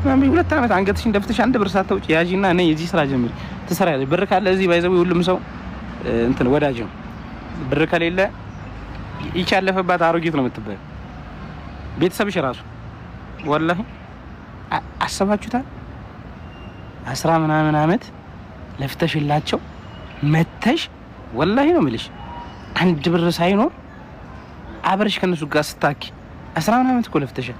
ምናምን 2 ዓመት አንገትሽን ደፍተሽ አንድ ብር ሳታውጪ ያዢና እኔ የዚህ ስራ ጀምሪ፣ ትሰሪያለሽ። ብር ካለ እዚህ by the way ሁሉም ሰው እንትን ወዳጅ ነው። ብር ከሌለ ይቺ ያለፈባት አሮጊት ነው የምትባለው። ቤተሰብሽ ራሱ ወላሂ አሰባችሁታል? 10 ምናምን አመት ለፍተሽላቸው መተሽ፣ ወላሂ ነው የምልሽ፣ አንድ ብር ሳይኖር አብረሽ ከነሱ ጋር ስታኪ፣ 10 ምናምን አመት እኮ ለፍተሻል።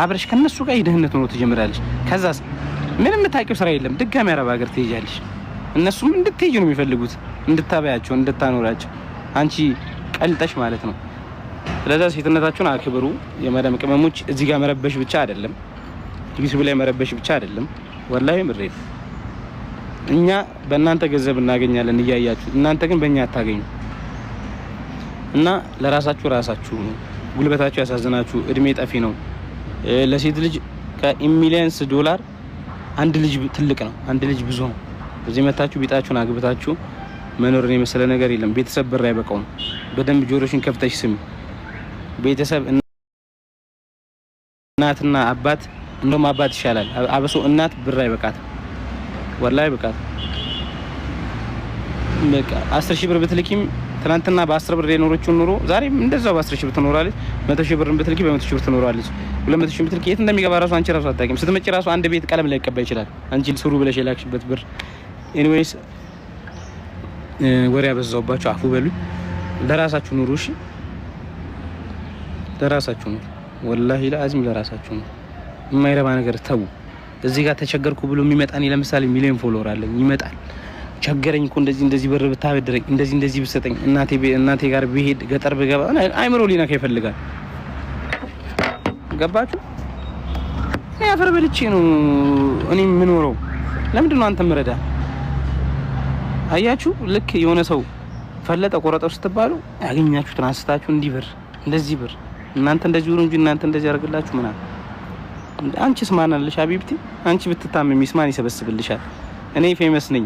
አብረሽ ከነሱ ጋር የድህነት ኑሮ ትጀምራለሽ። ከዛስ ምንም የምታውቂው ስራ የለም። ድጋሚ አረብ ሀገር ትሄጃለሽ። እነሱም እንድትሄጂ ነው የሚፈልጉት፣ እንድታበያቸው፣ እንድታኖራቸው፣ አንቺ ቀልጠሽ ማለት ነው። ስለዚህ ሴትነታችሁን አክብሩ። የመዳም ቅመሞች፣ እዚህ ጋር መረበሽ ብቻ አይደለም፣ ዩቲዩብ ላይ መረበሽ ብቻ አይደለም። ወላሂ ምሬት እኛ በእናንተ ገንዘብ እናገኛለን እያያችሁ፣ እናንተ ግን በእኛ አታገኙ። እና ለራሳችሁ ራሳችሁ ነው። ጉልበታችሁ ያሳዝናችሁ። እድሜ ጠፊ ነው። ለሴት ልጅ ከ millions ዶላር አንድ ልጅ ትልቅ ነው። አንድ ልጅ ብዙ ነው። እዚህ መታችሁ ቢጣችሁን አግብታችሁ መኖርን የመሰለ ነገር የለም። ቤተሰብ ብር አይበቃውም። በደንብ ጆሮሽን ከፍተሽ ስሚ። ቤተሰብ እናትና አባት፣ እንደውም አባት ይሻላል። አብሶ እናት ብር አይበቃትም፣ ወላሂ አይበቃትም። በቃ 10,000 ብር ብትልኪም ትናንትና በ10 ብር የኖረችውን ኑሮ ዛሬም እንደዛው በ10,000 ብር ትኖራለች። 100,000 ብር ብትልኪ በ100,000 ብር ትኖራለች። 200,000 ብትልኪ የት እንደሚገባ ራሱ አንቺ ራሱ አታውቂም። ስትመጪ ራሱ አንድ ቤት ቀለም ላይ ይቀባ ይችላል። አንቺ ስሩ ብለሽ የላክሽበት ብር። Anyways፣ ወሬ ያበዛውባችሁ አፉ በሉኝ። ለራሳችሁ ኑሩ። እሺ፣ ለራሳችሁ ኑሩ። ወላሂ ለአዝም ለራሳችሁ ኑሩ። የማይረባ ነገር ተዉ። እዚህ ጋር ተቸገርኩ ብሎ የሚመጣ፣ እኔ ለምሳሌ ሚሊዮን follower አለኝ፣ ይመጣል። ቸገረኝ እኮ፣ እንደዚህ እንደዚህ ብር ብታበድረኝ፣ እንደዚህ እንደዚህ ብሰጠኝ፣ እናቴ ጋር ብሄድ፣ ገጠር ብገባ፣ አይምሮ ሊነካ ይፈልጋል። ገባችሁ? እኔ አፈር በልቼ ነው እኔ የምኖረው። ለምንድን ነው አንተ ምረዳ? አያችሁ፣ ልክ የሆነ ሰው ፈለጠ ቆረጠው ስትባሉ ያገኛችሁትን አንስታችሁ እንዲህ ብር፣ እንደዚህ ብር፣ እናንተ እንደዚህ ሁኑ እንጂ እናንተ እንደዚህ ያደርግላችሁ ምናምን። አንቺስ ማን አለሽ ሀቢብቲ? አንቺ ብትታመሚስ ማን ይሰበስብልሻል? እኔ famous ነኝ።